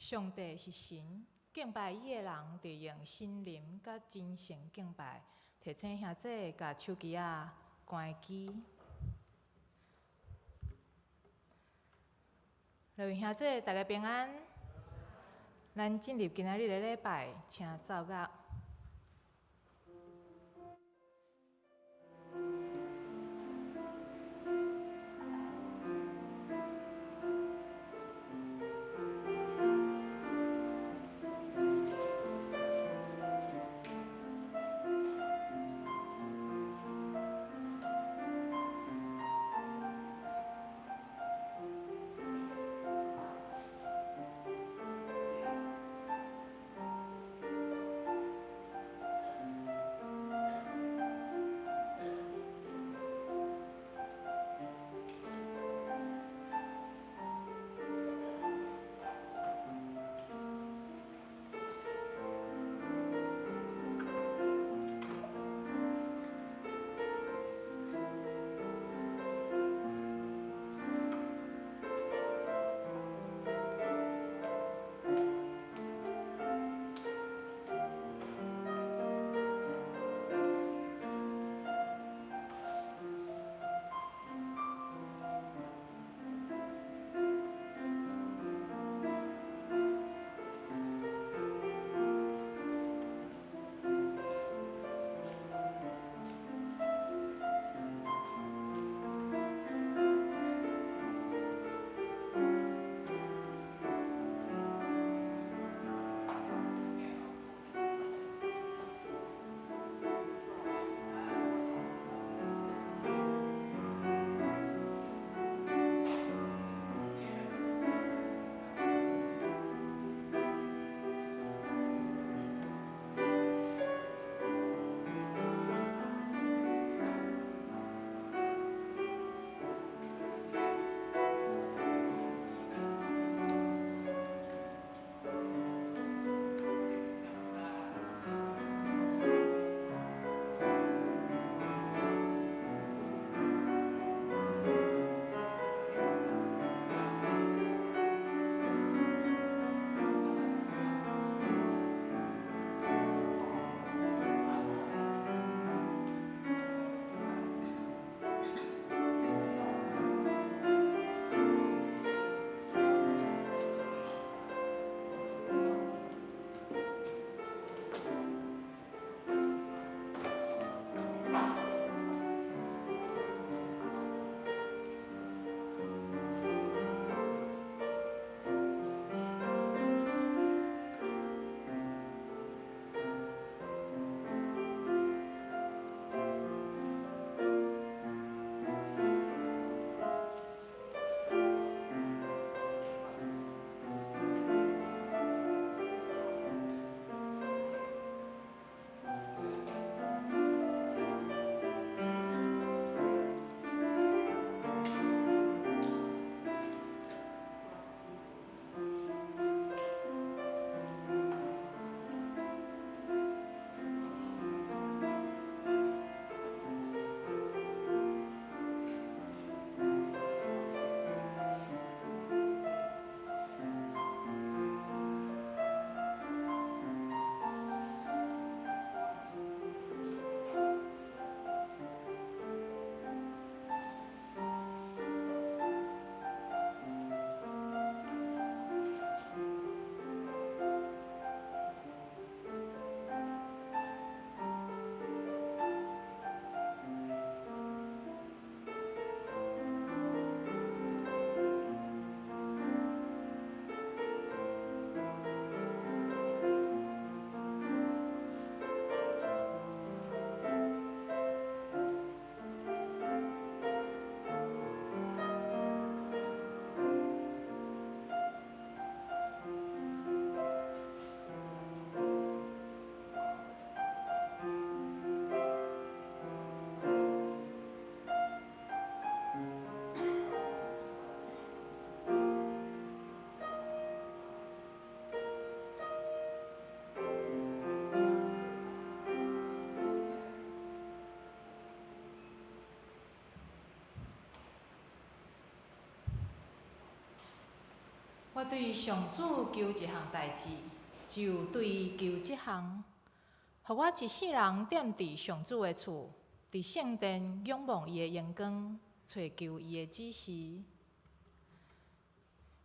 上帝是神，敬拜伊的人，得用心靈佮真誠敬拜。提醒兄弟共手機仔關機。各位兄弟，大家平安。咱進入今仔日的禮拜，請奏樂。我對上主求一項代誌，就對伊求這項，予我一世人踮佇上主的厝，佇聖殿仰望伊的榮光，揣求伊的指示。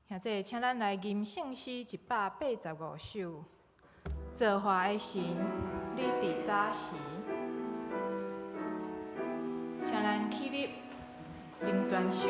兄弟，請咱來吟聖詩185首，造化的神，你佇早時，請咱起立，吟全首。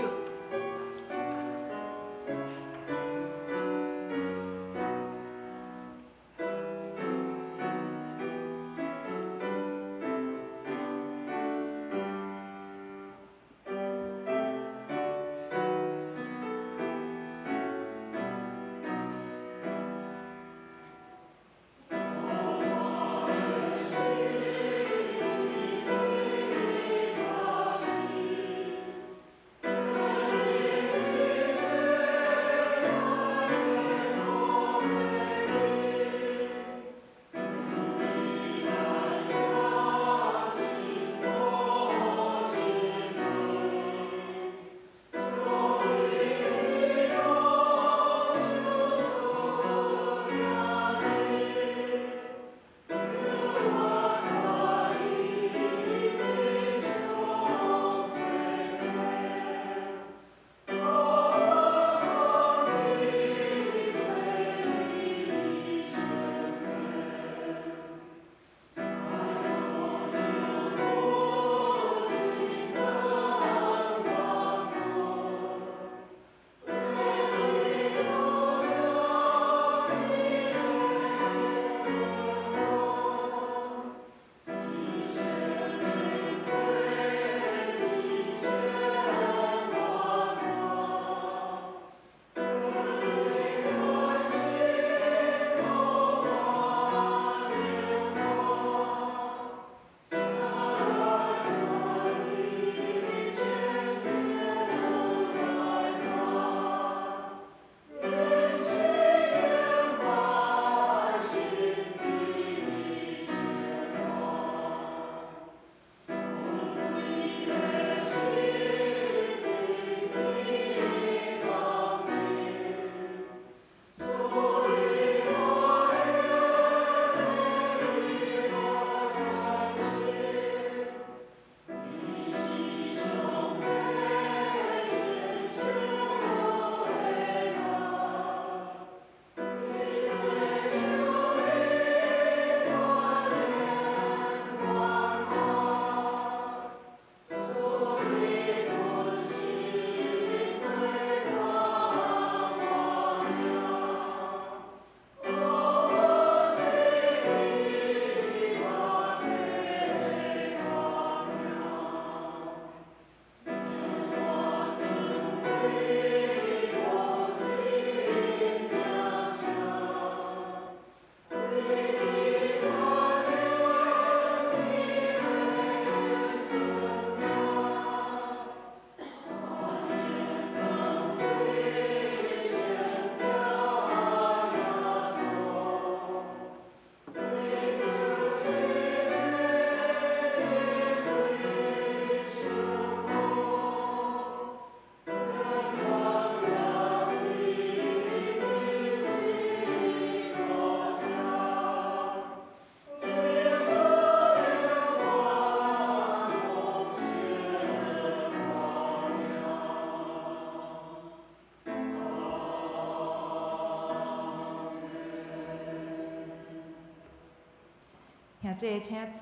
兄弟，請坐。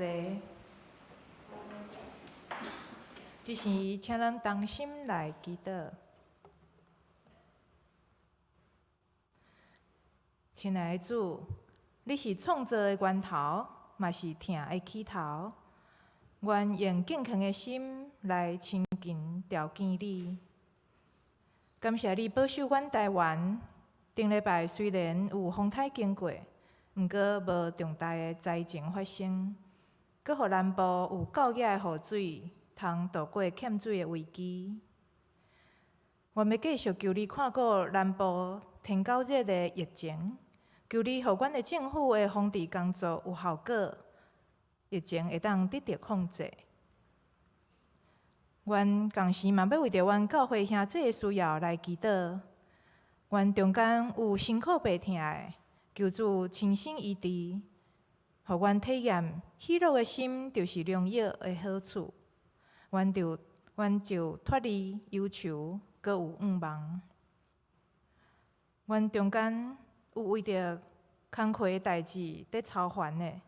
這時，請咱同心來祈禱。親愛的主，你是創造的源頭，嘛是疼的起頭。願用敬虔的心來親近朝見你。感謝你保守阮台灣。頂禮拜雖然有風颱經過，毋過無重大的災情發生，閣予南部有夠額的雨水，通渡過欠水的危機。阮欲繼續求你看顧南部天狗熱的疫情，求你予阮的政府的防治工作有效果，疫情會當得著控制。阮仝時嘛欲為著阮教會兄弟的需要來祈禱。阮中間有辛苦病疼的，求主親身醫治，予阮體驗喜樂的心就是良藥的好處。阮就脫離憂愁，閣有向望。阮中間有為著工課的代誌佇操煩的，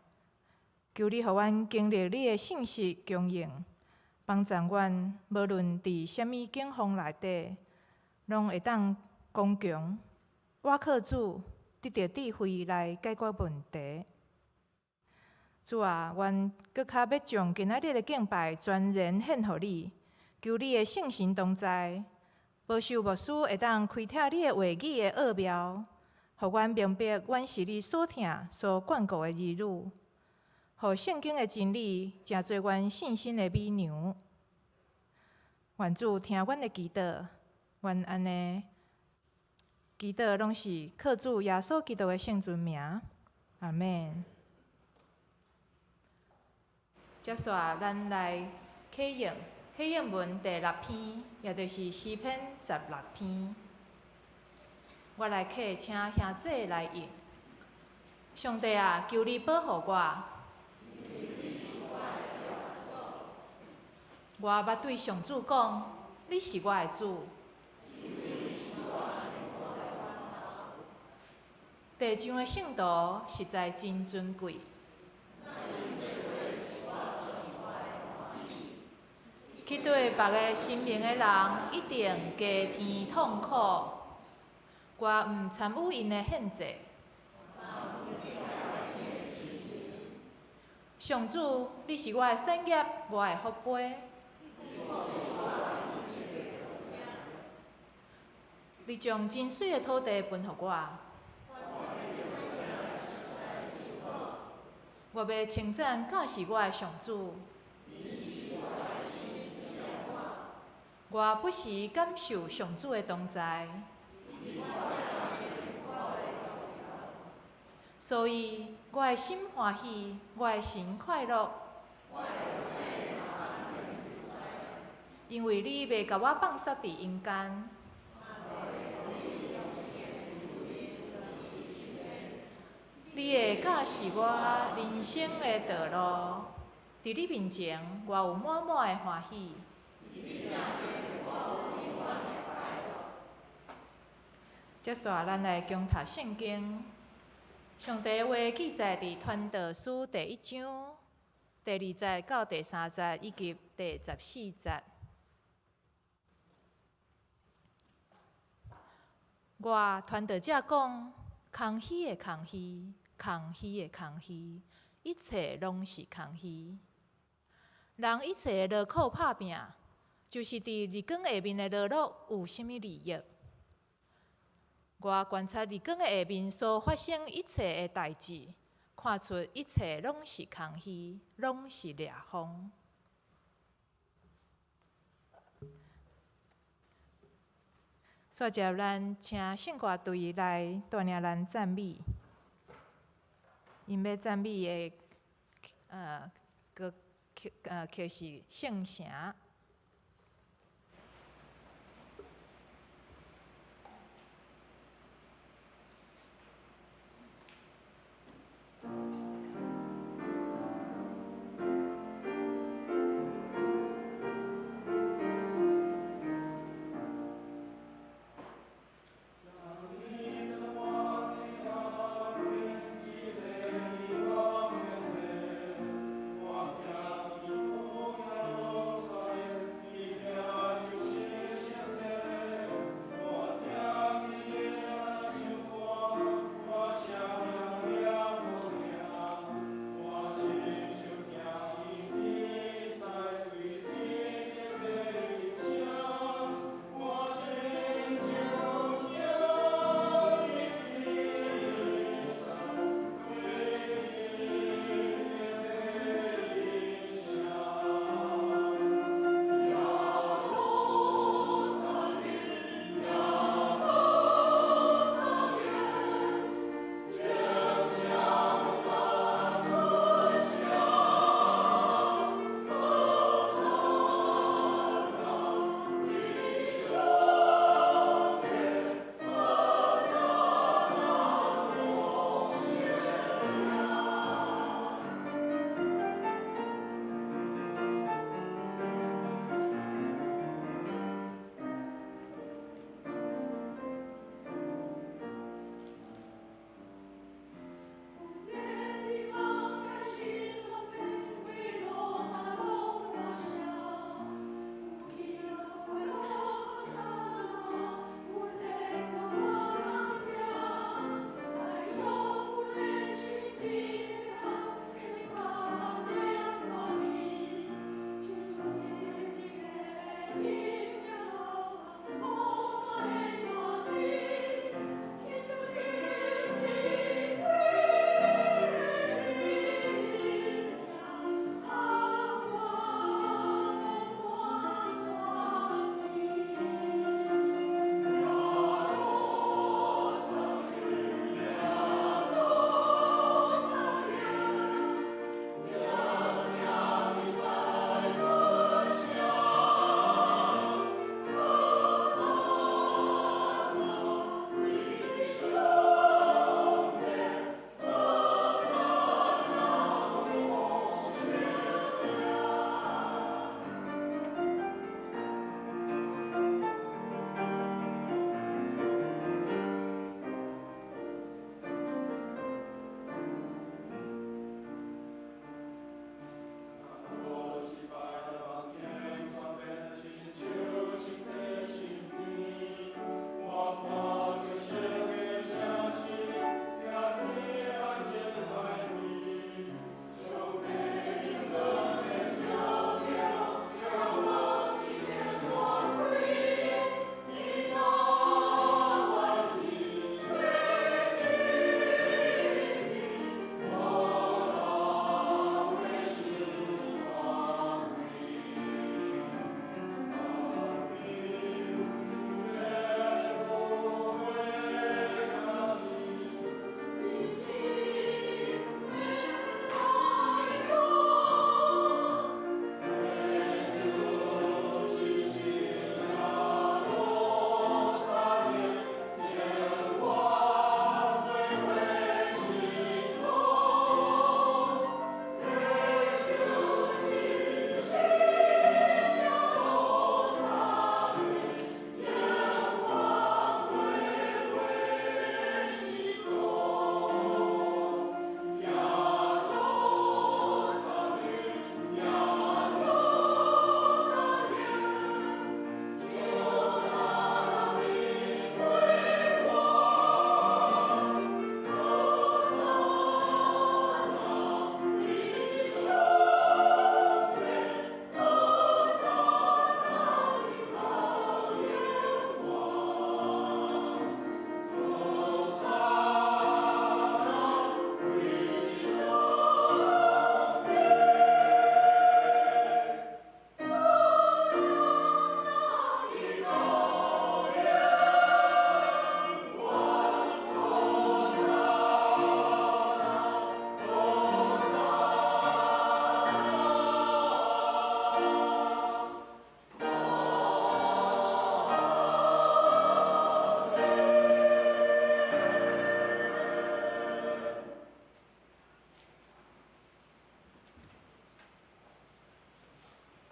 求你予阮經歷你的信實供應，幫助阮無論佇啥物境況內底，攏會當剛強，倚靠主，得著智慧來解決問題。主啊，阮閣較欲將今仔日的敬拜全然獻予你，求你的聖神同在，保守牧師會當開拓你的話語的奧妙，予阮明白阮是你所疼、所眷顧的兒女，予聖經的真理成做阮信心的米糧。願主聽阮的祈禱，阮按呢祈禱攏是靠主耶穌基督的聖尊名，阿們。接續咱來啟應啟應文第六篇，也就是詩篇16篇。我來啟，請兄弟來應。上帝啊，求你保護我。我捌對上主講，你是我的主。地上的聖徒實在真尊貴。去對別个神明的人，一定加添痛苦。我毋參與𪜶的獻祭。上主，你是我的產業，我的福杯。你將真媠的土地分予我。我欲稱讚教示我的上主。我不時感受上主的同在，所以我的心歡喜，我的神快樂，因為你袂共我放殺佇陰間。你會教示我人生的道路，佇你面前，我有滿滿的歡喜。接續咱來共讀聖經，上帝話記載佇傳道書第一章第二節到第三節以及第14節。我傳道者講，空虛的空虛，空虛的空虛，一切攏是空虛。人一切的勞苦拍拚，就是佇日光下面的勞碌有啥物利益？我觀察日光的下面所發生一切的代誌，看出一切攏是空虛，攏是掠風。煞接咱請聖歌隊來帶領咱讚美，𪜶欲讚美的歌曲是《聖城》。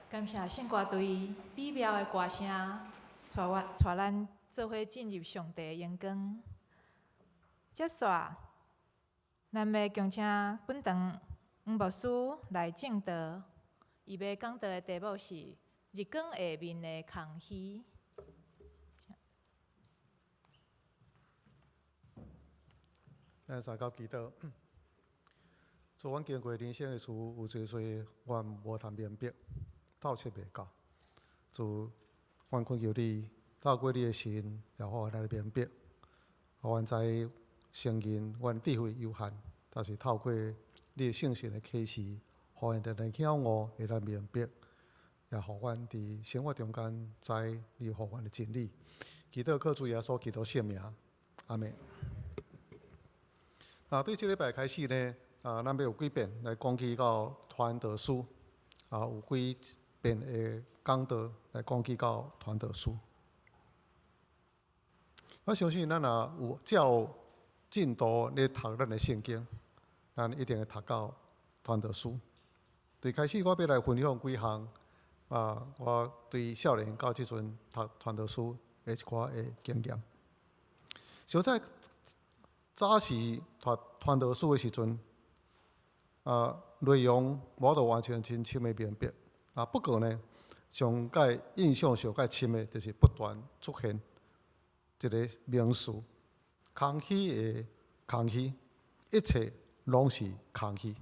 感謝聖歌隊美妙的歌聲，帶我帶咱做伙進入上帝的榮光。接續，咱欲恭請本堂黃牧師來證道。伊欲講道的題目是日光下面的空虛。咱三甲祈禱。主，阮經過人生的事，有濟濟，阮無通明白，透徹袂到。主，阮懇求你，透過你的神，也予咱來明白。予阮知承認阮智慧有限，但是透過你的聖神的啟示，予阮來曉悟，會當明白，也予阮佇生活中間知你予阮的真理。祈禱靠主耶穌基督聖名，阿們。啊，對這禮拜開始呢，啊，咱欲有幾遍來講起到傳道書，啊，有幾遍的講道來講起到傳道書。我相信咱若有照進度咧讀咱的聖經，咱一定會讀到傳道書。對開始我欲來分享幾項，啊，我對少年到這陣讀傳道書的一寡的經驗。小在早時讀傳道書的時陣，啊，內容無法度完全真深的明白。啊，不過呢，上蓋印象上蓋深的，就是不斷出現一个名詞：空虛的空虛，一切攏是空虛。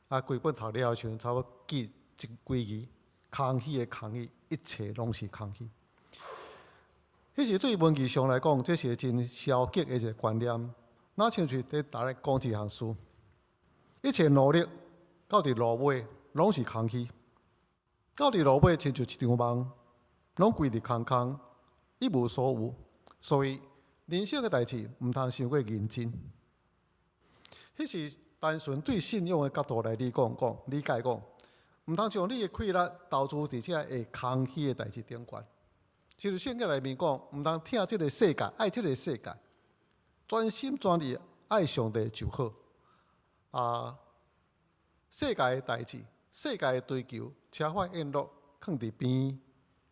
啊，規本讀了的時陣，差不多記一幾字：空虛的空虛，一切攏是空虛。彼時對文字上來講，這是真消極的一个觀念。若親像佇逐咧講一項事，一切努力到佇落尾攏是空虛，到佇落尾親像一場夢，攏規佇空空，一無所有。所以人生的代誌毋通傷過認真。彼是單純對信仰的角度來理講講理解講，毋通將你的氣力投資佇這會空虛的代誌頂懸。就聖經內面講，毋通疼這个世界，愛這个世界。專心專意愛上帝就好。啊，世界的代誌、世界的追求、奢華宴樂，囥佇邊，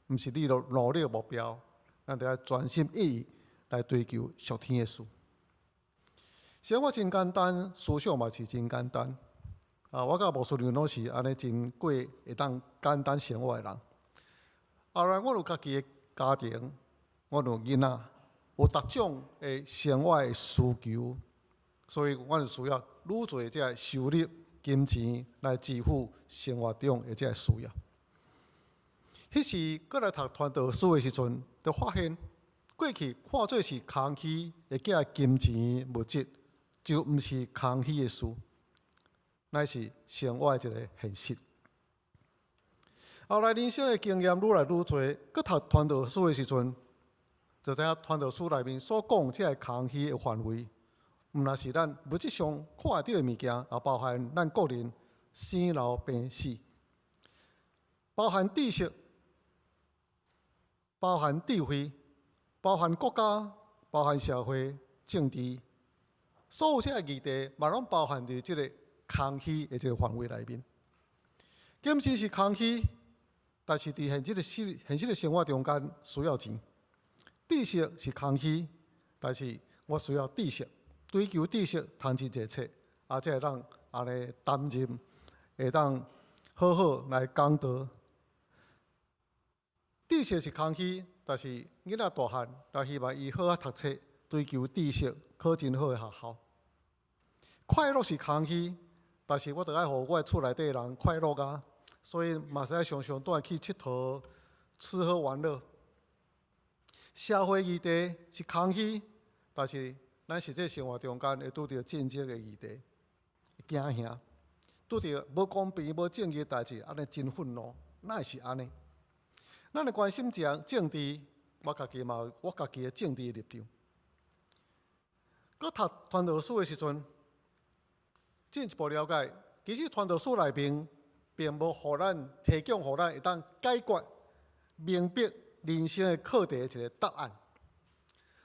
毋是你努力的目標。咱著愛專心一意來追求屬天的事。生活真簡單，思想嘛是真簡單。啊，我佮牧師娘攏是按呢真過會當簡單生活的人。後來我有家己的家庭，我有囡仔。有逐種的生活的需求，所以阮需要愈濟這个收入、金錢來支付生活中的這个需要。彼時閣來讀傳道書的時陣，就發現過去看做是空虛的這金錢物質，就毋是空虛的事，乃是生活的一个現實。後來人生的經驗愈來愈濟，閣讀傳道書的時陣，就知影傳道書內面所講這个空虛的範圍，毋但是咱物質上看會著的物件，也包含咱個人生老病死，包含知識，包含智慧，包含國家，包含社會、政治，所有這个議題，嘛攏包含佇這个空虛的這个範圍內面。金錢是空虛，但是佇現實的生現實的生活中間需要錢。知識是空虛，但是我需要知識，追求知識，通真濟冊，啊，才會當按呢擔任，會當好好來講道。知識是空虛，但是囡仔大漢，也希望伊好好讀冊，追求知識，考真好的學校。快樂是空虛，但是我著愛予我的厝內底人快樂啊，所以嘛是愛常常蹛去𨑨迌，吃喝玩樂。社會議題是空虛，但是咱實際生活中間會拄著政治的議題，驚嚇，拄著無公平、無正義的代誌，按呢真憤怒，哪會是按呢？咱會關心政政治，我家己嘛有我家己的政治立場。閣讀傳道書的時陣，進一步了解，其實傳道書內面並無予咱提供予咱會當解決明白人生的課題的一个答案。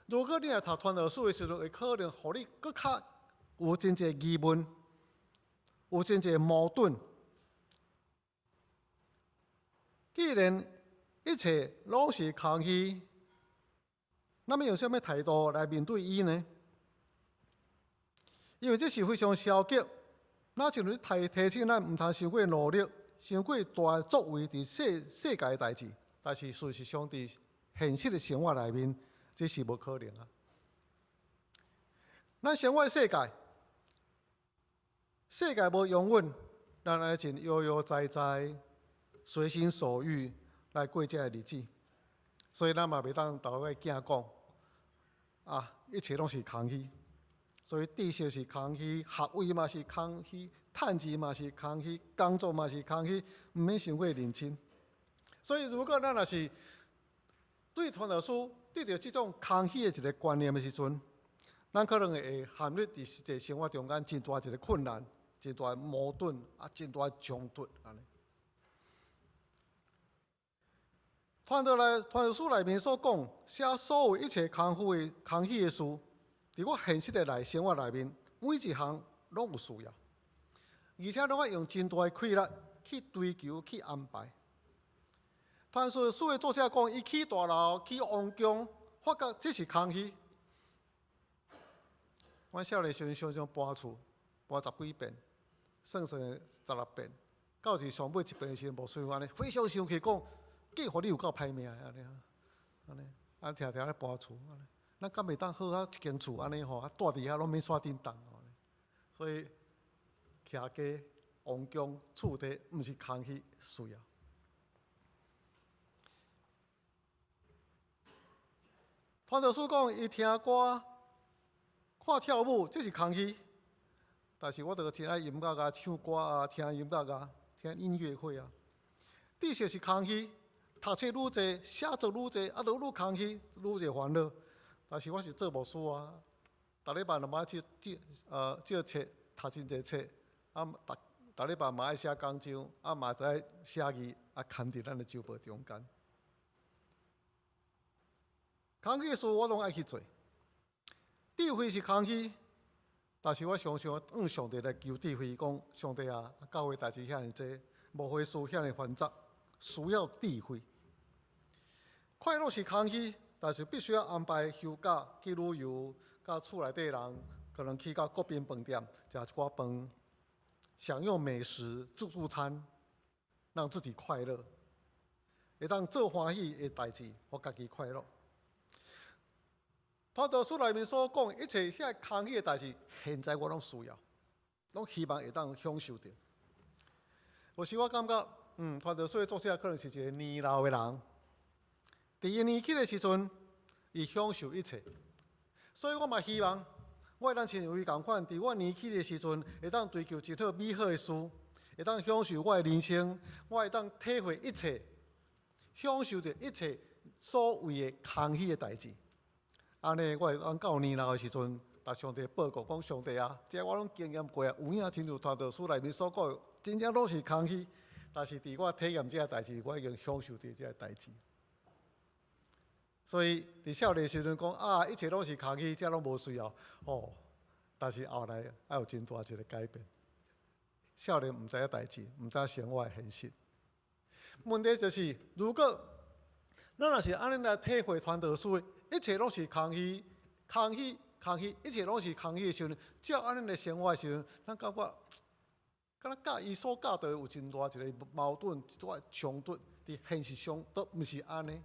如果你若讀傳道書的時陣，會可能予你閣較有真濟疑問，有真濟矛盾。既然一切攏是空虛，咱欲用啥物態度來面對伊呢？因為這是非常消極，若像你提醒咱毋通傷過努力、傷過大作為佇世界的代誌，但是事實上佇現實的生活內面，這是無可能啊！咱生活世界，世界無容忍咱按呢真悠悠哉哉、隨心所欲來過這个日子，所以咱嘛袂當對阮囝講啊，一切攏是空虛。所以知識是空虛，學位嘛是空虛，趁錢嘛是空虛，工作嘛是空虛，毋免傷過認真。所以如果咱若是對傳道書得著這種空虛的一个觀念的時陣，咱可能會陷入佇實際生活中間真大一个困難、真大的矛盾啊，真大的衝突按呢。傳道書內面所講，寫所有一切空虛的空虛的事，佇我現實的內生活內面，每一項攏有需要，而且攏愛用真大的氣力去追求、去安排。傳道書的作者講，伊起大樓、起王宮，發覺這是空虛。阮少年時陣常常搬厝，搬十幾遍，算算16遍，到時上尾一遍的時陣，牧師按呢非常生氣，講：計予你有夠歹命按呢，按呢，啊，定定咧搬厝，按呢，咱敢袂當好好一間厝按呢吼，啊，蹛佇遐攏免煞振動。所以，徛家、王宮、厝地，毋是空虛需要。傳道書講，伊聽歌、看跳舞，這是空虛。但是我著真愛音樂啊，唱歌啊，聽音樂啊，聽音樂會啊。知識是空虛，讀冊愈濟，寫作愈濟，啊，著愈空虛，愈濟煩惱。但是我是做牧師啊，逐禮拜若愛去借冊，讀真濟冊，啊，逐逐禮拜嘛愛寫講章，啊，嘛愛寫字，啊，囥佇咱的週報中間。空虛的事我攏愛去做，智慧是空虛，但是我常常向上帝來求智慧，講上帝啊，教會代誌遐爾濟，牧會事遐爾繁雜，需要智慧。快樂是空虛，但是必須要安排休假去旅遊，佮厝內底人可能去到國賓飯店食一寡飯，享用美食自助餐，讓自己快樂，會當做歡喜的代誌，予家己快樂。傳道書內面所講一切遐空虛的代誌，現在我攏需要，攏希望會當享受著。有時我感覺，傳道書的作者可能是一個年老的人，佇伊年輕的時陣，伊享受一切，所以我嘛希望，我會當親像伊仝款，佇我年輕的時陣，會當追求真好美好的事，會當享受我的人生，我會當體會一切，享受著一切所謂的空虛的代誌。按呢，我會當到年老的時陣，共上帝報告講：上帝啊，這我攏經驗過啊，有影親像傳道書內面所講，真正攏是空虛。但是佇我體驗這个代誌，我已經享受著這个代誌。所以佇少年時陣講啊，一切攏是空虛，這攏無需要哦。但是後來愛有真大一个改變。少年毋知影代誌，毋知影生活的現實。問題就是，如果咱若是按呢來體會傳道書的，一切攏是空虛、空虛、空虛，一切攏是空虛的時陣，照按呢來生活的時陣，咱感覺，敢若佮伊所教導的有真大一个矛盾、一大衝突，佇現實上都毋是按呢。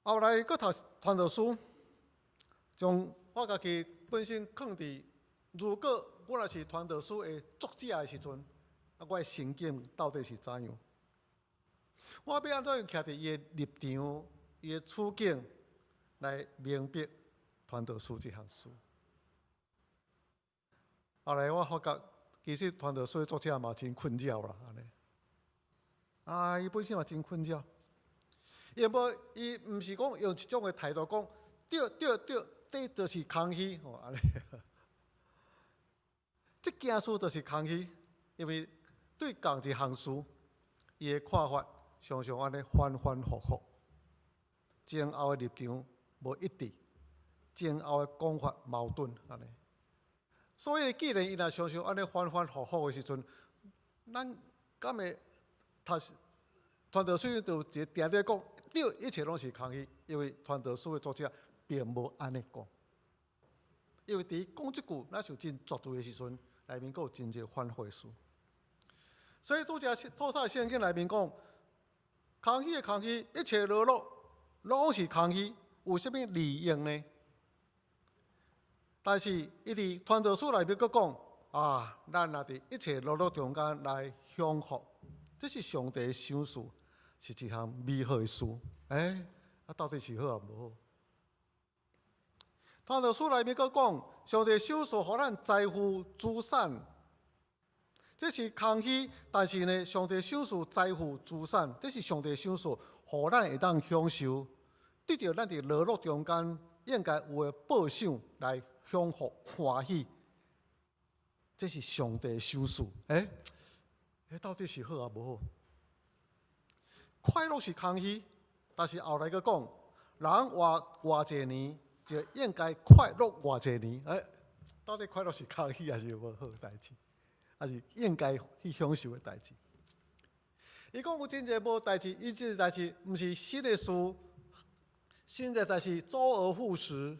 後來閣讀傳道書，將我家己本身囥佇，如果我若是傳道書的作者的時陣，啊，我的心境到底是怎樣？我欲按怎樣徛佇伊的立場、伊的處境來明白傳道書這項書。後來我發覺，其實傳道書的作者嘛真困擾啦，按呢。啊，伊本身嘛真困擾。伊無，伊毋是講用一種的態度講，對對對，這就是空虛吼，按呢。這件事就是空虛，因為對仝一項事，伊的看法常常按呢反反覆覆，前後的立場無一致，前後的講法矛盾按呢。所以，既然伊若常常按呢反反覆覆的時陣，咱敢會讀傳道書就一個定定講，對，一切攏是空虛，因為傳道書的作者並無按呢講。因為佇講這句，若是真絕對的時陣，內面閣有真濟反悔事。所以拄才透早聖經內面講，空虛的空虛，一切勞碌攏是空虛，有啥物利用呢？但是伊佇傳道書內面閣講，啊，咱若佇一切勞碌中間來享福，這是上帝的賞賜，是一項美好的事。欸，啊，到底是好抑無好？傳道書內面閣講，上帝賞賜予咱財富資產，這是空虛，但是呢，上帝賞賜財富資產，這是上帝賞賜，予咱會當享受，得著咱佇勞碌中間應該有的報賞來享福歡喜，這是上帝賞賜。欸，欸，到底是好抑無好？快樂是空虛，但是後來閣講，人活偌濟年，就應該快樂偌濟年。欸，到底快樂是空虛抑是無好的代誌，抑是應該去享受的代誌？伊講有真濟無代誌，伊這個代誌毋是新的事，新的代誌周而復始，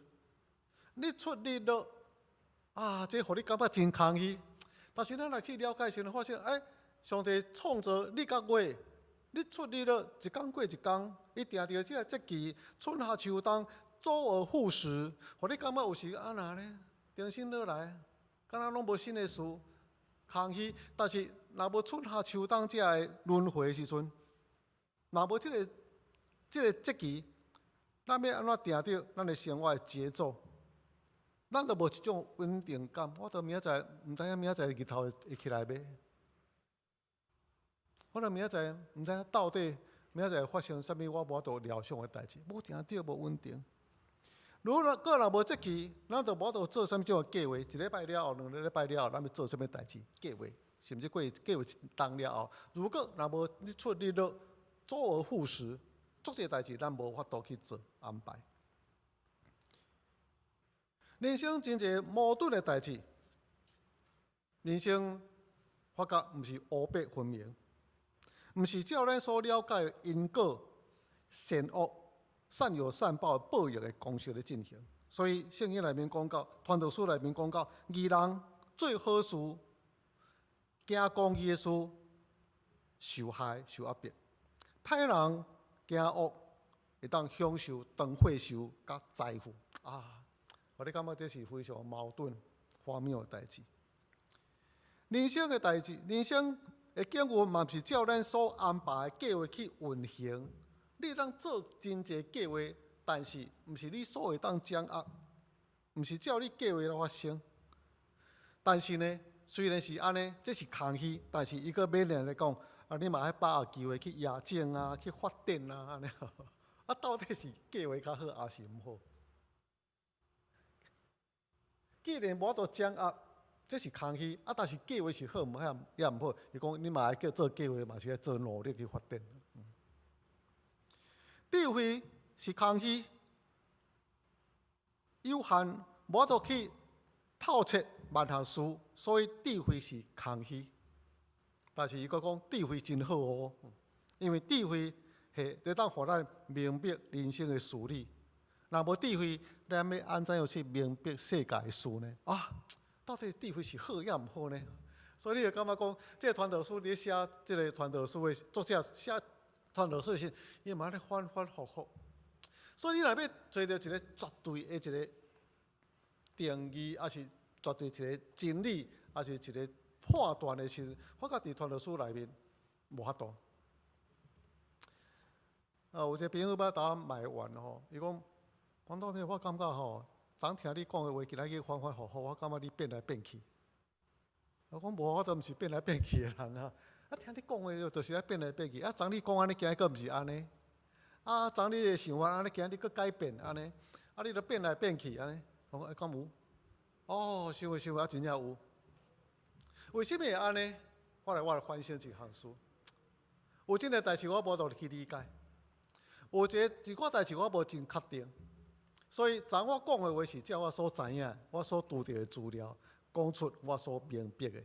日出日落，啊，這予你感覺真空虛。但是咱若去了解時，發現，欸，上帝創造日佮月，日出日落，一工過一工，伊定著這個節期，春夏秋冬，周而復始，予你感覺有時按那呢？重新落來，敢若攏無新的事，空虛。但是若無春夏秋冬這个輪迴時陣，若無這個節期，咱欲按怎定著咱的生活的節奏？咱都無一種穩定感。我都明仔載毋知影明仔載日頭會起來欲？我都明仔載毋知影到底明仔載會發生啥物，我無法度料想的代誌，無定著，無穩定。如果閣若無節期，咱就無法度做啥物種的計劃。一禮拜了後，2禮拜了後，咱欲做啥物代誌計劃，甚至過計劃一冬了後，如果若無日出日落，周而復始，足濟代誌咱無法度去做安排。人生真濟矛盾的代誌，人生發覺毋是黑白分明，毋是照咱所了解的因果善惡、善有善報的報應的公式咧進行。所以聖經內面講到，傳道書內面講到，義人做好事，行公義的事，受害受壓迫；歹人行惡，會當享受長歲壽佮財富。啊，予你感覺這是非常矛盾、荒謬的代誌。人生的代誌，人生的境遇嘛，毋是照咱所安排的計劃去運行。你會當做真濟計劃，但是毋是你所會當掌握，毋是照你計劃來發生。但是呢，雖然是按呢，這是空虛，但是伊閣勉勵來講，啊，你嘛愛把握機會去驗證啊，去發展啊，按呢。啊，到底是計劃較好，抑是毋好？既然無法度掌握，這是空虛啊！但是計劃是好，毋好也毋好。伊講你嘛愛叫做計劃，嘛是愛做努力去發展。智慧是空虛，有限，無法度去透徹萬項事，所以智慧是空虛。但是伊閣講智慧真好哦，因為智慧係會當予咱明白人生的事理。若無智慧，咱欲按怎樣去明白世界的事呢？啊，到底智慧是好抑毋好呢？所以你會感覺講，這個傳道書佇寫這個傳道書的作者寫傳道書時，伊嘛咧反反覆覆。所以你若欲揣著一個絕對的一個定義，抑是絕對一個真理，抑是一個判斷的時陣，發覺佇傳道書內面無法度。啊，有一個朋友捌共我埋怨吼，伊講，黃道片，我感覺吼，昨聽你講的話，今仔日反反覆覆，我感覺你變來變去。我講無，我都毋是變來變去的人啊。啊，聽你講話就是愛變來變去。啊，昨你講按呢，今日閣毋是按呢。啊，昨你的想法按呢，今日閣改變按呢。啊，你都變來變去按呢。我講欸，敢有？哦，想會想會啊，真正有。為啥物會按呢？後來我來反省一項事。有真濟代誌我無法度去理解，有一寡代誌我無真確定。所以，昨我講的話是照我所知影、我所拄著的資料，講出我所明白的。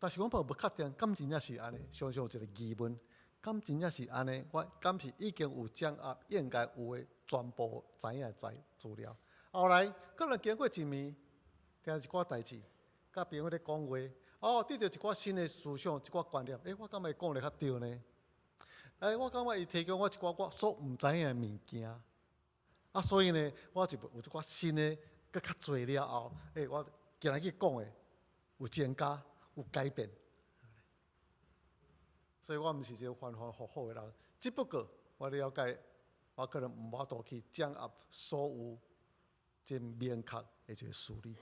但是我嘛無確定，敢真正是按呢？常常有一個疑問，敢真正是按呢？我敢是已經有掌握應該有的全部知影的資料？後來可能經過一暝，聽一寡代誌，佮朋友咧講話，哦，得著一寡新的思想，一寡觀念，欸，我感覺講得較對呢？欸，我感覺伊提供我一寡我所毋知影的物件，啊，所以呢，我就有一寡新的，閣較濟了後，欸，我今日去講的有增加，有改變。所以我毋是一個反反覆覆的人，只不過我了解，我可能毋法度去掌握所有真明確的一個事理。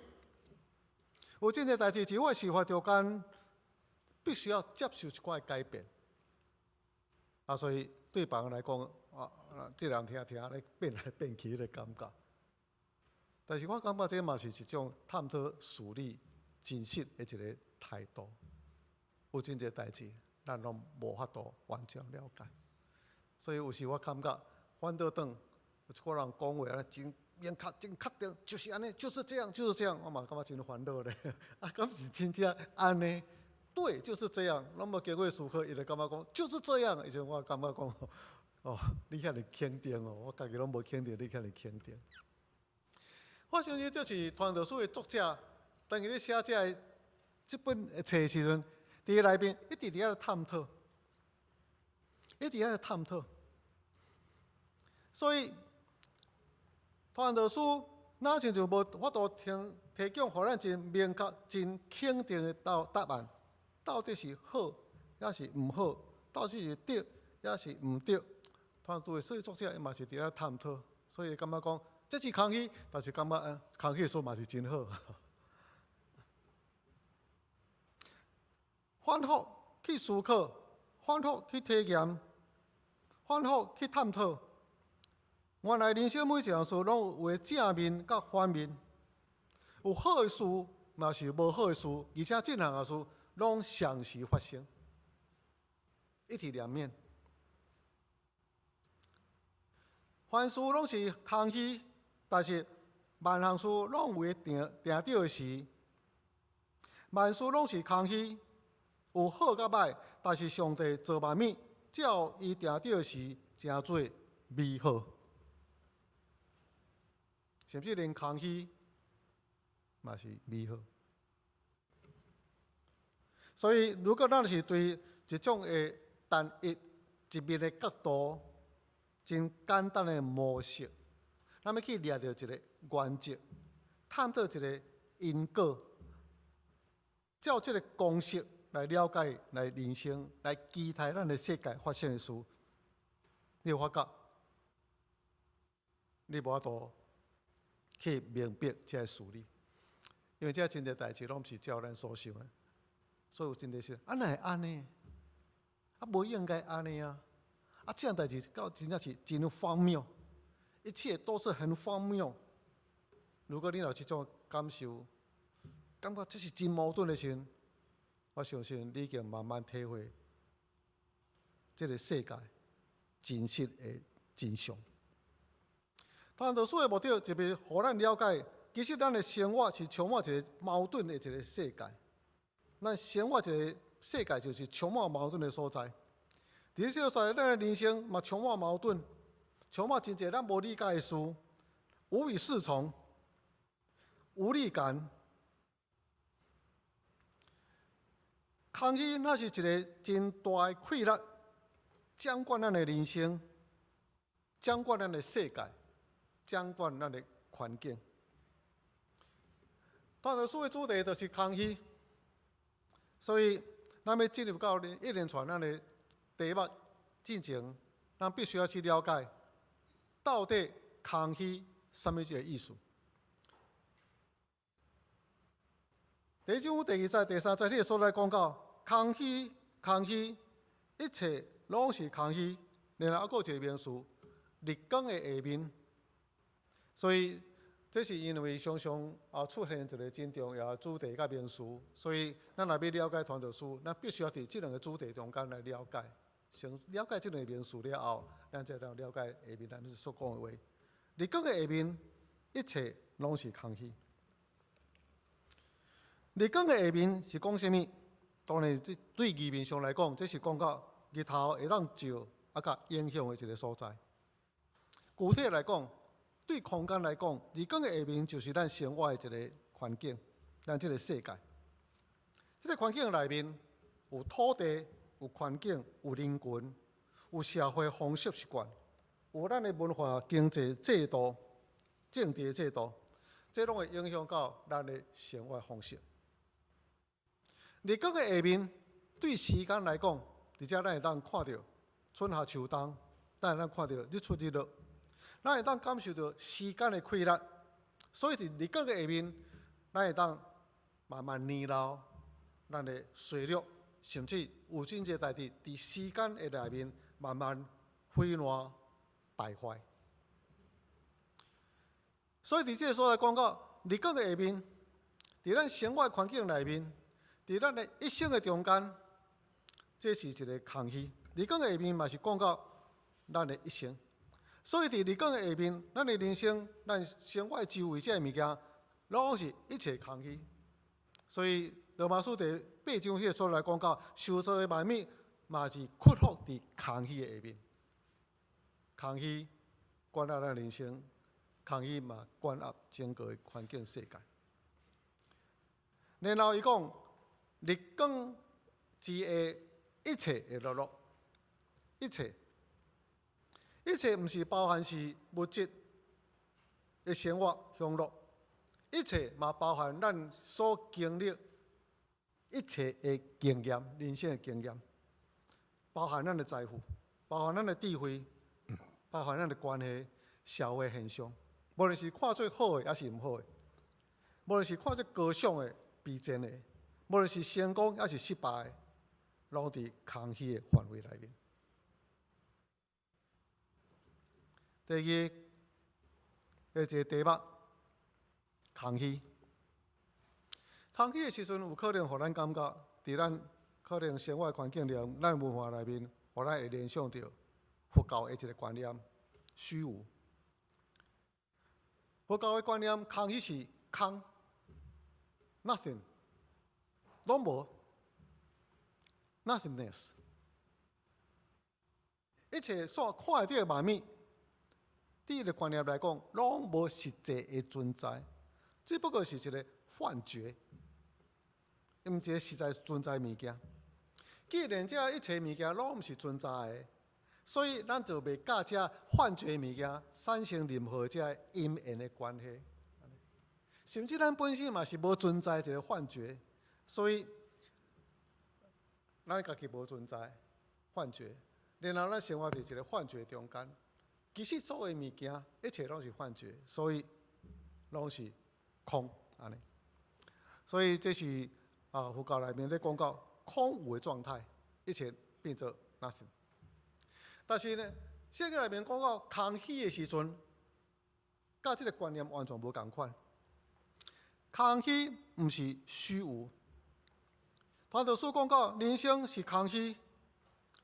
有真濟代誌，佇我生活中間，必須要接受一寡改變。啊，所以對別人來講，啊，這人聽聽咧變來變去的感覺。但是我感覺這嘛是一種探討事理真實的一個態度。有真濟代誌，咱攏無法度完全了解。所以有時我感覺反倒轉，有一寡人講話啊，真明確、真確定，就是按呢，就是這樣，就是這樣，我嘛感覺真煩惱咧。啊，敢是真正按呢？對，就是這樣。攏無經過思考，伊就感覺講就是這樣。以前我感覺講，哦，你遐爾肯定哦，我家己攏無肯定，你遐爾肯定。我相信這是傳道書的作者，當伊咧寫這本冊的時陣，佇內面一直佇遐探討，一直佇遐探討。所以傳道書若親像無法度提供予咱真明確、真肯定的答案，到底是好抑是毋好？到底是對抑是毋對？傳道書的作者伊嘛是佇遐探討，所以感覺講這是空虛，但是感覺空虛的事嘛是真好。反覆去思考，反覆去體驗，反覆去探討。原來人生每一項事攏有正面佮反面，有好的事，嘛是無好的事，而且這兩項事攏同時發生，一體兩面。凡事攏是空虛，但是萬項事攏有定定著的時。萬事攏是空虛，有好佮歹，但是上帝造萬物，照伊定著的時，成做美好。甚至連空虛嘛是美好。所以，如果咱是對一種的單一一面的角度，真簡單的模式，咱欲去掠著一個原則，探討一個因果，照這個公式來了解、來人生、來期待咱的世界發生的事，你會發覺，你無法度去明白這个事理，因為這真濟代誌攏毋是照咱所想的，所以有真濟事，啊，哪會按呢？啊，無應該按呢啊！啊，這樣代誌到真正是真荒謬，一切都是很荒謬。如果你有這種感受，感覺這是真矛盾的時陣，我相信你已經慢慢體會這个世界真實的真相。傳道書的目的，就是予咱了解，其實咱的生活是充滿一個矛盾的一個世界。咱生活一個世界，就是充滿矛盾的所在。佇這個所在，咱的人生嘛充滿矛盾，充滿真濟咱無理解的事，無以適從，無力感。空虛若是一個真大的氣力，掌管咱的人生，掌管咱的世界，掌管咱的環境。傳道書的主題就是空虛，所以咱欲進入到一連串咱的題目進前，咱必須要去了解到底空虛啥物一個意思。第一章第二節、第三節，彼個所在講到空虛，空虛，一切攏是空虛。然後閣有一個名詞，日光的下面。所以，這是因為常常啊出現一個真重要的主題佮名詞，所以咱若欲了解傳道書，咱必須要佇這兩個主題中間來了解。先了解這兩個名詞了後，咱才會了解下面咱所講的話。日光的下面，一切攏是空虛。日光的下面是講啥物？當然，這對字面上來講，這是講到日頭會當照啊，佮影響的一个所在。具體來講，對空間來講，日光的下面就是咱生活的一个環境，咱這个世界。這个環境內面有土地、有環境、有人群、有社會風俗習慣，有咱的文化、經濟制度、政治制度，這攏會影響到咱的生活方式。日光的下面，對時間來講，佇遮咱會當看著春夏秋冬，咱會當看著日出日落，咱會當感受著時間的規律。所以佇日光的下面，咱會當慢慢年老，咱的衰弱，甚至有真濟代誌佇時間的內面慢慢毀爛敗壞。所以佇這个所在講到日光的下面，佇咱生活環境內面，佇咱的一生的中間，這是一个空虛。日光的下面嘛是講到咱的一生。所以佇日光的下面，咱的人生、咱生活周圍這个物件，攏是一切空虛。所以羅馬書第八章彼个所在講到，受造的萬物嘛是屈服佇空虛的下面。空虛關壓咱人生，空虛嘛關壓整個環境世界。然後伊講，日光之下一切的樂樂，一切，一切毋是包含是物質的生活享樂，一切嘛包含咱所經歷一切的經驗，人生的經驗，包含咱的財富，包含咱的智慧，包含咱的關係、社會現象，無論是看做好的，抑是毋好的，無論是看做高尚的、卑賤的，無論是成功抑是失敗的，攏佇空虛的範圍內面。第二个一个題目，空虛。空虛的時陣，有可能予咱感覺，佇咱可能生活環境中，咱文化內面，予咱會聯想著佛教的一个觀念：虛無。佛教的觀念，空虛是空，nothing，攏無，nothingness。一切所看會著的萬物，佇伊个觀念來講，攏無實際的存在，只不過是一个幻覺，毋是一个實在存在的物件。既然這一切物件攏毋是存在的，所以咱就袂佮這幻覺物件產生任何這因緣的關係。甚至咱本身嘛是無存在一个幻覺，所以咱家己無存在幻覺，然後咱生活佇一个幻覺中間。其實所有物件，一切攏是幻覺，所以攏是空按呢。所以這是佛教內面咧講到空無的狀態，一切變做 nothing。但是呢，聖經內面講到空虛的時陣，佮這个觀念完全無仝款。空虛毋是虛無。傳道書講到人生是空虛，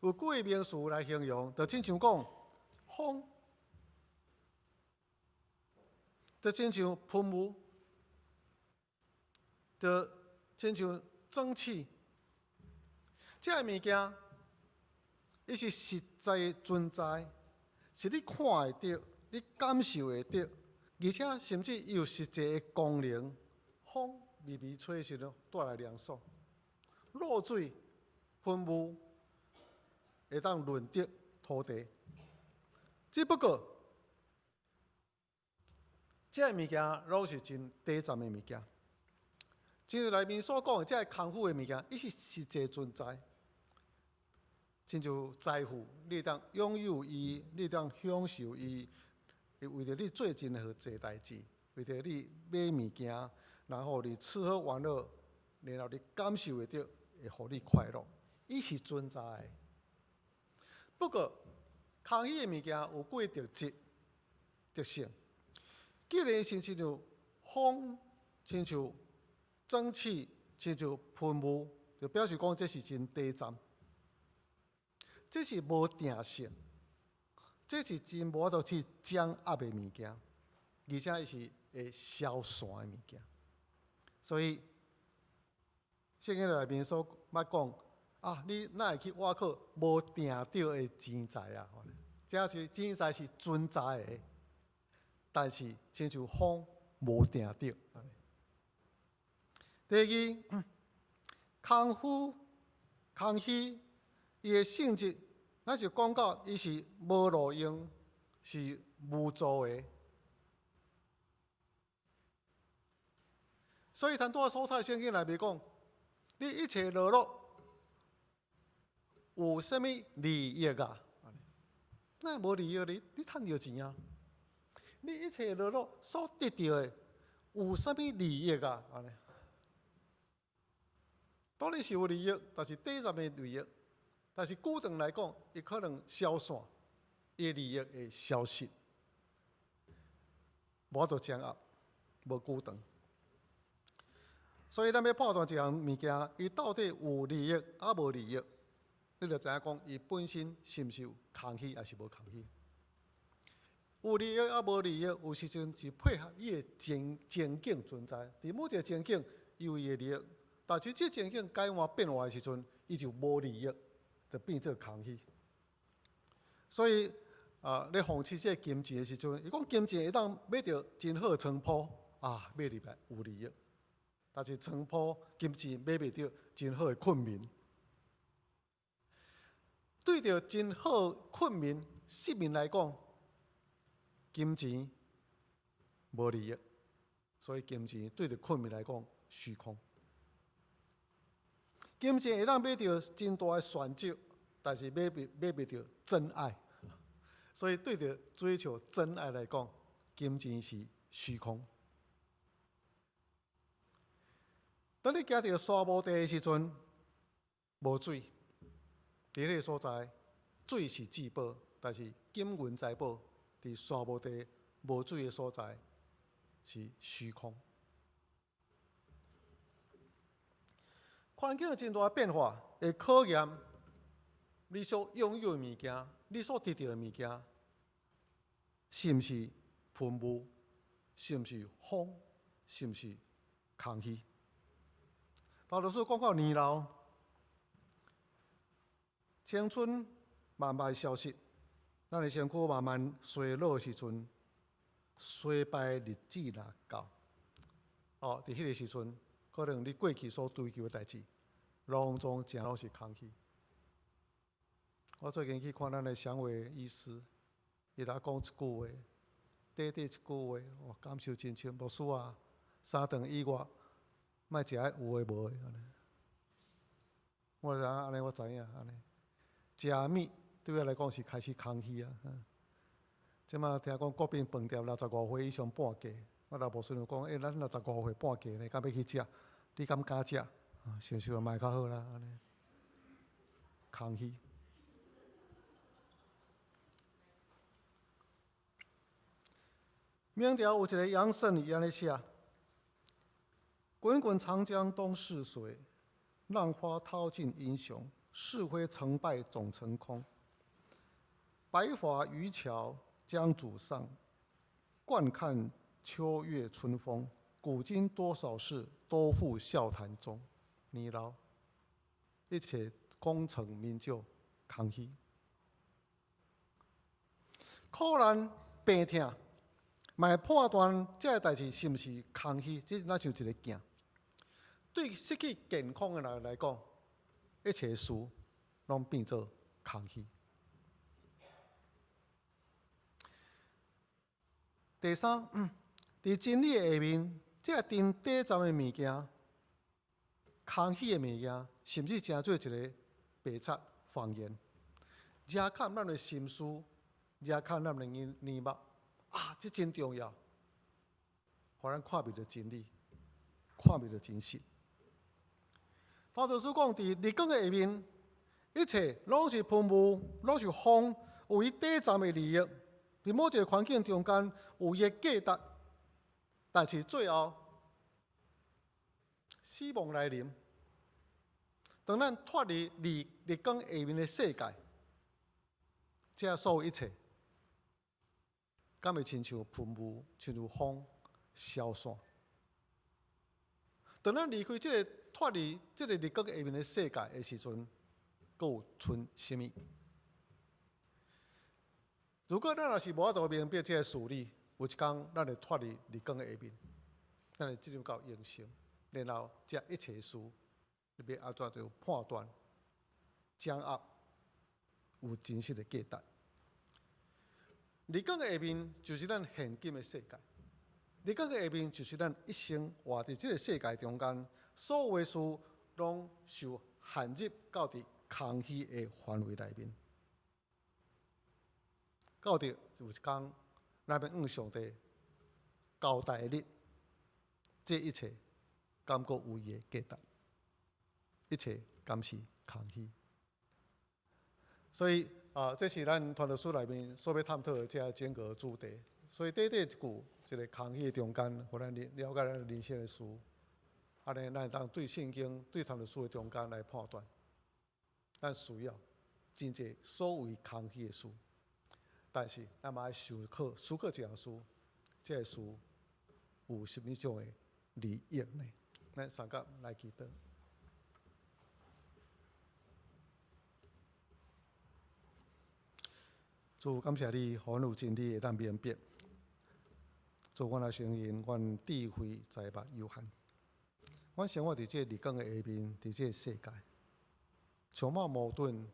有幾个名詞來形容，就親像講風，就親像噴霧，就親像蒸汽。這个物件，伊是實在存在，是你看會著、你感受會著，而且甚至伊有實際的功能。風微微吹的時陣，帶來涼爽；露水、噴霧會當潤澤土地。只不過，這个物件攏是真短暫的物件。正如內面所講的，這个空虛的物件，伊是實際存在。親像財富，你會當擁有伊，你會當享受伊，會為著你做真好濟代誌，為著你買物件，然後你吃喝玩樂，然後你感受會著，會予你快樂，伊是存在的。不過，空虛的物件有幾個特質、特性。既然是親像風，親像蒸汽，親像噴霧，就表示講這是真短暫，這是無定性，這是真無法度去掌握的物件，而且伊是會消散的物件。所以，聖經內面所捌講啊，你哪會去倚靠無定著的錢財啊？這是錢財是存在的，但是親像風無定著。第二，空虛、空虛，伊的性質，咱是講到伊是無路用，是無助的。所以，咱拄仔所讀聖經內面講，你一切勞碌有啥物利益啊？哪會無利益呢？你趁著錢啊！你一切勞碌所得著的有啥物利益啊？當然是有利益，但是短暫的利益，但是久長來講，伊可能消散，伊的利益會消失，無法度掌握，無久長。所以，咱欲判斷一項物件，伊到底有利益抑無利益，你就知影講，伊本身是毋是有空虛，抑是無空虛？有利益抑無利益，有時陣是配合伊的情景存在。佇某一個情景，伊有伊的利益，但是這情景改換變化的時陣，伊就無利益，就變做空虛。所以啊，咧諷刺這個金錢的時陣，伊講金錢會當買著真好的床鋪啊，買入來有利益。但是床鋪金錢買袂著真好的睏眠，對著真好睏眠失眠來講，金錢無利益，所以金錢對著睏眠來講虛空。金錢會當買著真大的選擇，但是買袂著真愛，所以對著追求真愛來講，金錢是虛空。當你行佇沙漠地的時陣，無水，佇彼個所在，水是至寶，但是金銀財寶佇沙漠地無水的所在是虛空。環境有真大變化，會考驗你所擁有的物件，你所得著的物件，是毋是噴霧？是毋是風？是毋是空虛？大多數講到年老，青春慢慢消失，咱的身軀慢慢衰老的時陣，衰敗日子若到，哦，佇彼個時陣，可能你過去所追求的代誌，攏總誠攏是空虛。我最近去看咱的祥偉醫師，伊頭講一句話，短短一句話，我感受真深。牧師啊，三頓以外，莫食彼有的無的，按呢。我知影按呢，我知影按呢。食物對我來講是開始空虛啊。這馬聽講國賓飯店65歲以上半價，我老婆孫就講：欸，咱65歲半價呢，敢欲去食？你敢敢食？想想嘛較好啦，按呢。空虛。明朝有一個楊慎伊按呢寫。滾滾長江東逝水，浪花淘盡英雄。是非成敗總成空。白髮漁樵江渚上，慣看秋月春風。古今多少事，都付笑談中。年老，一切功成名就，空虛。苦難病痛，嘛會判斷這个代誌是毋是空虛，這若像一个鏡。對失去健康的人來講，一切事攏變做空虛。第三，佇真理的下面，這個真短暫的物件、空虛的物件，甚至成做一个白賊謊言，遮看咱的心思，遮看咱的眼目，啊，這真重要，予咱看袂著真理，看袂著真實。大多數講，佇日光的下面，一切攏是噴霧，攏是風，有伊短暫的利益。佇某一个環境中間有伊的價值，但是最後死亡來臨，當咱脫離日日光下面的世界，這所有一切，敢會親像噴霧，親像風消散。當咱離開這个脫離這个日光下面的世界的時陣，閣有賰啥物？如果咱若是無法度明白這个事理，有一工咱會脫離日光的下面，咱會進入到永生，然後這一切事，你欲按怎做判斷、掌握，有真實的價值。日光的下面就是咱現今的世界，日光的下面就是咱一生活佇這个世界中間，所有的事攏受限制到佇空虛的範圍內面。到佇有一工，咱欲向上帝交代的日，這一切敢閣有伊的價值？一切敢是空虛？所以啊，這是咱傳道書內面所欲探討的這整個主題。所以短短一句，這个空虛的中間，予咱了解咱人生的事，按呢，咱會當對聖經、對傳道書的中間來判斷，咱需要真濟所謂空虛的事。但是，咱嘛愛思考思考一項事，這個事有啥物種的利益呢？咱三甲來祈禱。主，感謝你，予阮有真理會當明白。主，阮也承認，阮智慧才目有限。阮生活佇這个日光的下面，佇這个世界，充滿矛盾、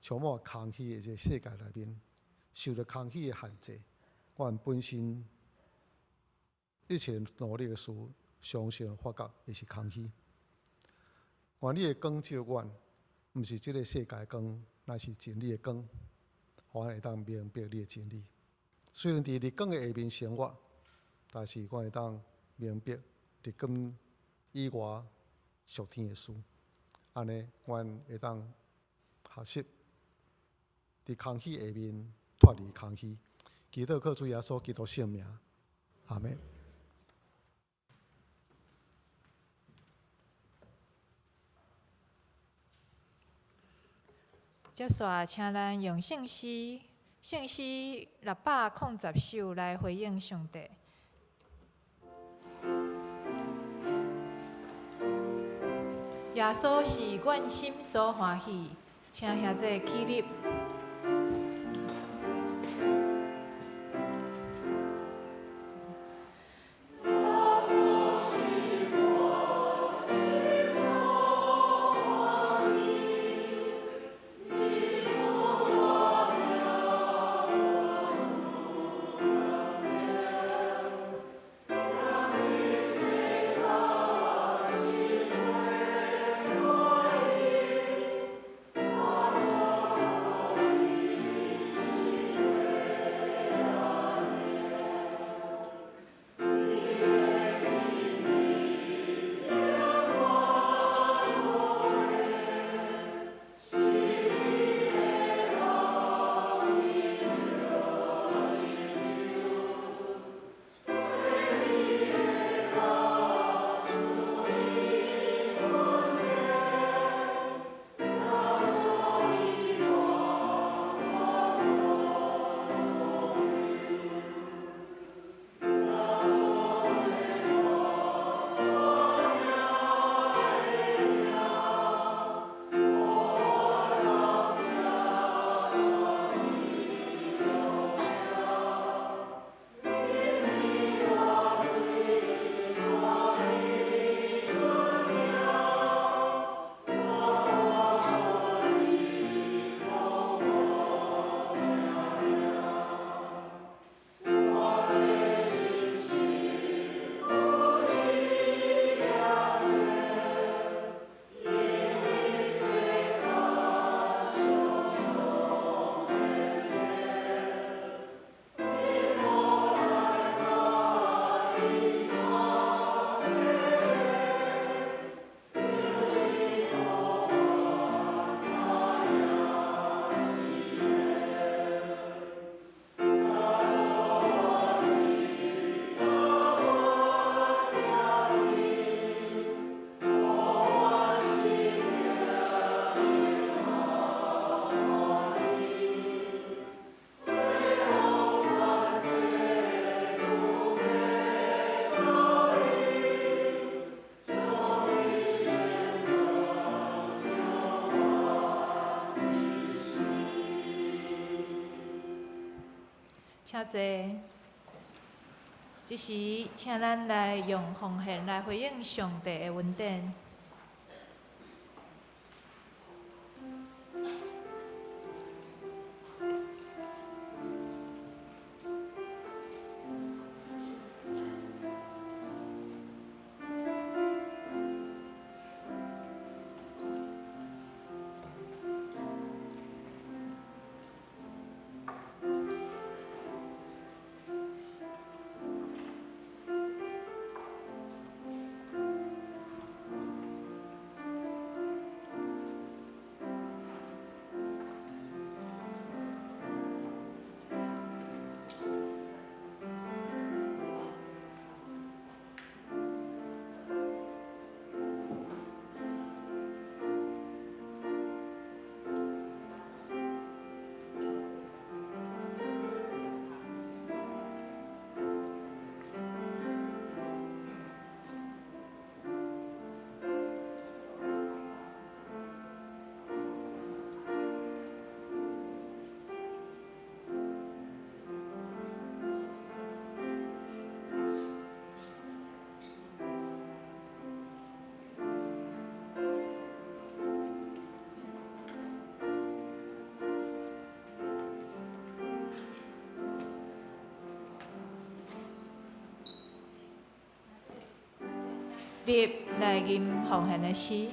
充滿空虛的這个世界內面，受著空虛的限制。阮本身一切努力的事，常常發覺會是空虛。願你的光照阮，毋是這个世界的光，乃是真理的光，予阮會當明白你的真理。雖然佇日光的下面生活，但是阮會當明白日光以外屬天的事。按呢，阮會當學習佇空虛下面脫離空虛。祈禱靠主耶穌基督聖名，阿們。接續，請咱用聖詩，聖詩610首來回應上帝。耶穌是阮心所歡喜，請兄弟起立。請坐。這時，請咱來用奉獻來回應上帝的恩典。立來吟奉獻的詩。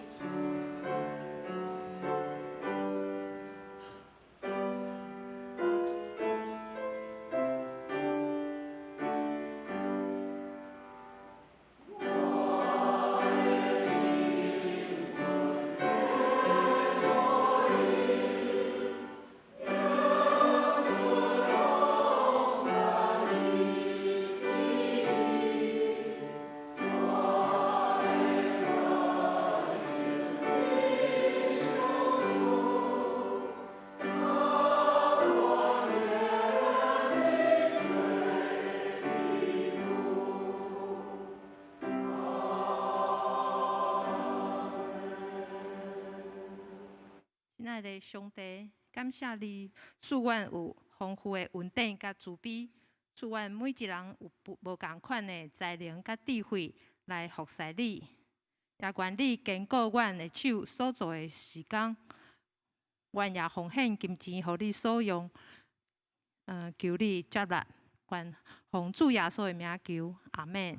親愛的上帝，感謝你賜阮有豐富的恩典佮慈悲，賜阮每一人有無仝款的才能佮智慧來服侍你，也願你堅固阮的手所做的事工，阮也奉獻金錢予你所用，求你接納，願奉主耶穌的名求，阿們。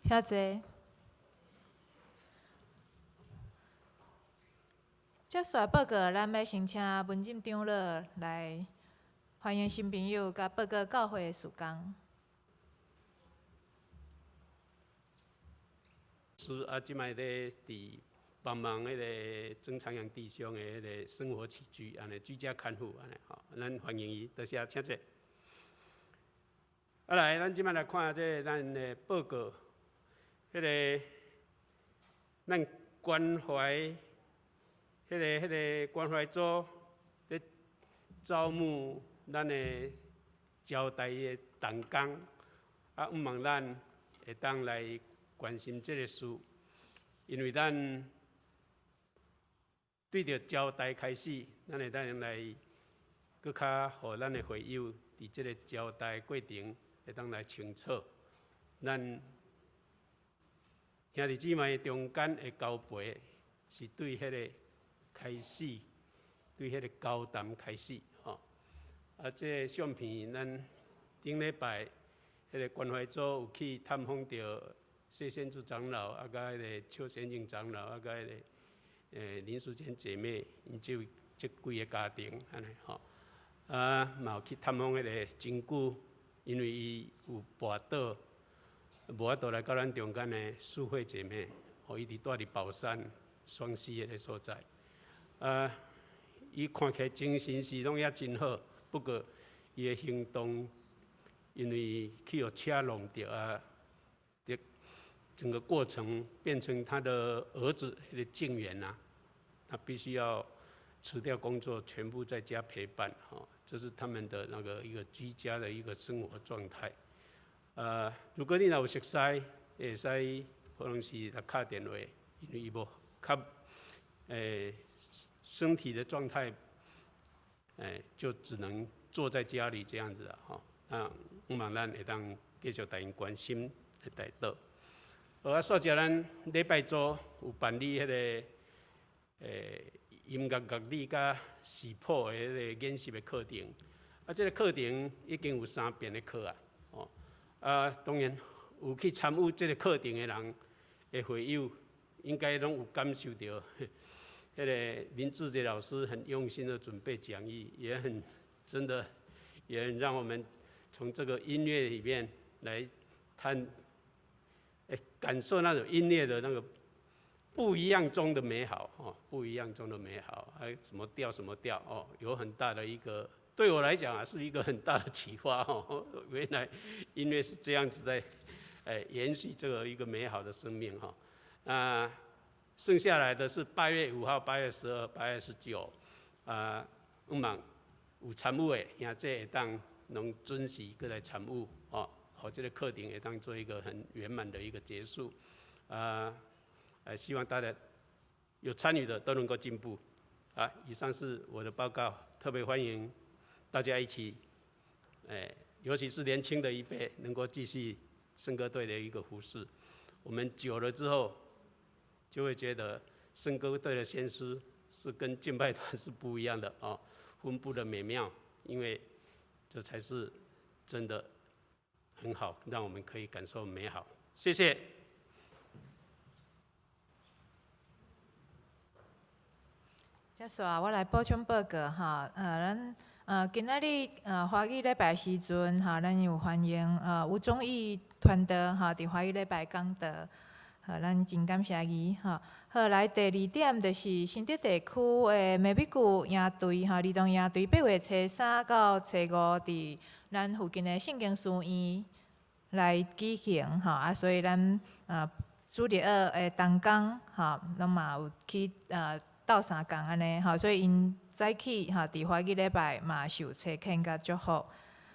請坐。接續報告，咱欲先請文進長老來歡迎新朋友，佮報告教會的事工。是啊，這擺咧佇幫忙彼个曾長陽弟兄的彼个生活起居，按呢居家看護按呢吼，咱歡迎伊，多謝，請坐。啊來，咱這擺來看這个咱的報告，彼个咱關懷。彼个關懷組咧招募咱的招待的同工，啊，向望咱會當來關心這個事，因為咱對著招待開始，咱會當來閣較予咱的會友佇這個招待過程會當來清楚，咱兄弟姊妹中間的交陪是對彼个開始，對彼个交談開始，吼。啊，這个相片，咱頂禮拜彼个關懷組有去探訪著謝先柱長老，啊，佮彼个邱先生長老，啊，佮彼个林淑娟姐妹，𪜶這位這幾个家庭，按呢吼。啊，嘛有去探訪彼个真久，因為伊有跋倒，無法度來到咱中間的淑慧姐妹，吼，伊佇蹛佇寶山雙溪彼个所在。啊，伊看起來精神是攏猶真好，不過伊的行動因為去予車弄著啊，這整個過程變成他的兒子彼个靜源啊，他必須要辭掉工作，全部在家陪伴，吼，這是他們的那個一個居家的一個生活狀態。如果你若有熟似，會使可能是來敲電話，因為伊無較，身體的狀態哎，就只能坐在家裡這樣子啦，吼。啊，希望咱會當繼續帶𪜶關心來代禱。好啊，煞者咱禮拜組有辦理彼个音樂樂理佮視譜的彼個研習的課程。啊，這个課程已經有三遍的課啊，哦，啊，當然有去參與這个課程的人的會友，應該攏有感受著，彼个林志傑老師很用心的準備講義，也很真的，也很讓我們從這個音樂裡面來探，感受那種音樂的那個不一樣中的美好，哦，不一樣中的美好，還什麼調什麼調，哦，有很大的一個，對我來講啊，是一個很大的啟發，哦，原來音樂是這樣子在，延續這個一個美好的生命，哈，啊，剩下來的是8月5號、8月12、8月19，啊，希望有參與的，兄弟會當能準時閣來參與，哦，予這个課程會當做一個很圓滿的一個結束，啊，希望大家有參與的都能夠進步，啊，以上是我的報告，特別歡迎大家一起，尤其是年輕的一輩能夠繼續聖歌隊的一個服事，我們久了之後，就會覺得聖歌隊的先師是跟敬拜團是不一樣的哦，分布的美妙，因為這才是真的很好，讓我們可以感受美好。謝謝。接續我來補充報告哈，咱今仔日華語禮拜時陣哈，咱有歡迎吳忠義傳道哈，佇華語禮拜講道。好，咱真感謝伊吼。好，來第二點就是新竹地區的美美久營隊吼，兒童營隊8月初3到初5佇咱附近的聖經書院來舉行吼。啊，所以咱主日學的同工吼，攏嘛有去鬥相共按呢吼，所以𪜶早起吼，佇華語禮拜嘛受差遣佮祝福。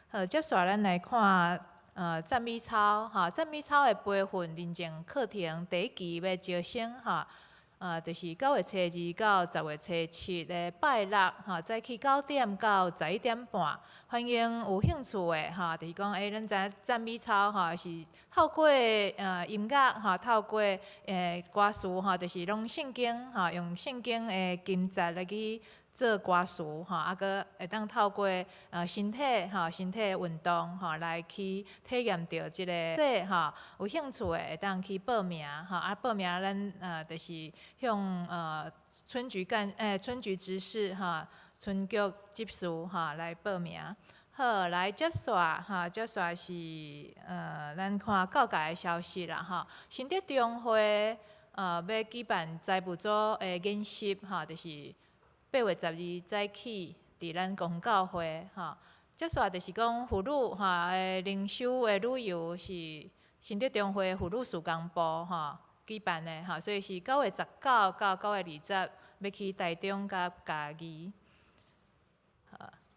好，接續咱來看。讚美操吼，讚美操的培訓認證課程第一期欲招生吼，就是9月初2到10月初7的拜六吼，早起9點到11點半，歡迎有興趣的吼，就是講咱知影讚美操吼是透過音樂吼，透過歌詞吼，就是攏聖經吼，用聖經的經節來去做歌詞吼，啊，閣會當透過身體吼，身體運動吼，來去體驗著這个這吼，有興趣的會當去報名吼，啊，報名咱就是向村局幹村局執事吼，村局執事吼來報名。好，來接續吼，接續是咱看教界的消息啦吼，新竹中會欲舉辦財務組的研習吼，就是8月12早起，佇咱公教會吼。接續就是講婦女吼的靈修的旅遊是新竹中會婦女事工部吼舉辦的吼，所以是9月19到9月20欲去台中佮嘉義。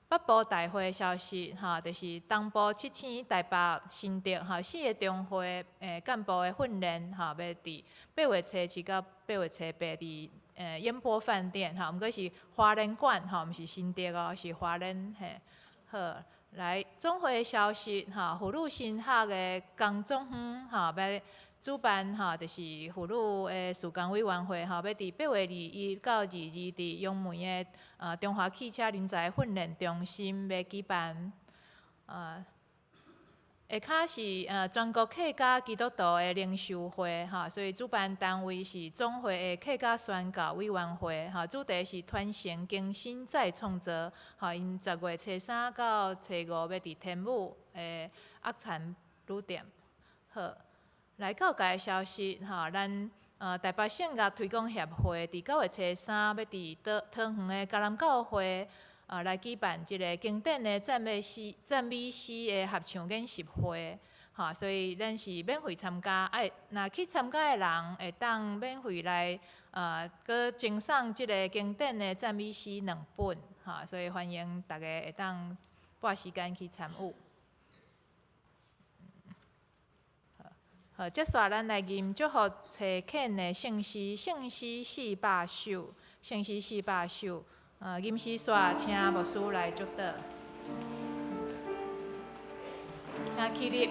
北部大會消息吼，就是東部七星、台北、新竹吼四个中會幹部的訓練吼，欲佇8月初7到8月初8佇煙波飯店吼，毋過是華聯館吼，毋是新竹哦，是華聯嘿。好，來總會消息吼，婦女神學的江總園吼，欲主辦吼，就是婦女的事工委員會吼，欲佇8月21到22佇楊梅的中華汽車人才訓練中心欲舉辦。下跤是全國客家基督徒的靈修會吼，所以主辦單位是總會的客家宣教委員會吼，主題是傳承更新再創造吼，𪜶10月初3到初5欲佇天母的鴨田旅店。好，來教界消息吼，咱台北聖樂推廣協會佇9月初3欲佇桃園的嘉南教會來舉辦這个經典的讚美詩的合唱研習會，吼，所以咱是免費參加，啊，若去參加的人會當免費來，閣贈送這个經典的讚美詩兩本，吼，所以歡迎大家會當撥時間去參與。好，接續咱來吟祝福差遣的聖詩，聖詩400首，聖詩400首。吟詩煞請牧師來祝禱，請起立。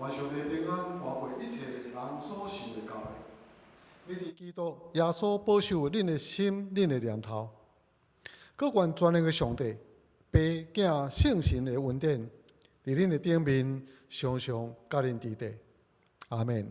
願上帝平安，包括一切人所受的教誨。你佇基督耶穌保守恁的心、恁的念頭。閣願全能的上帝，父、囝、聖神的恩典，佇恁的頂面，常常佮恁佇佇。阿們。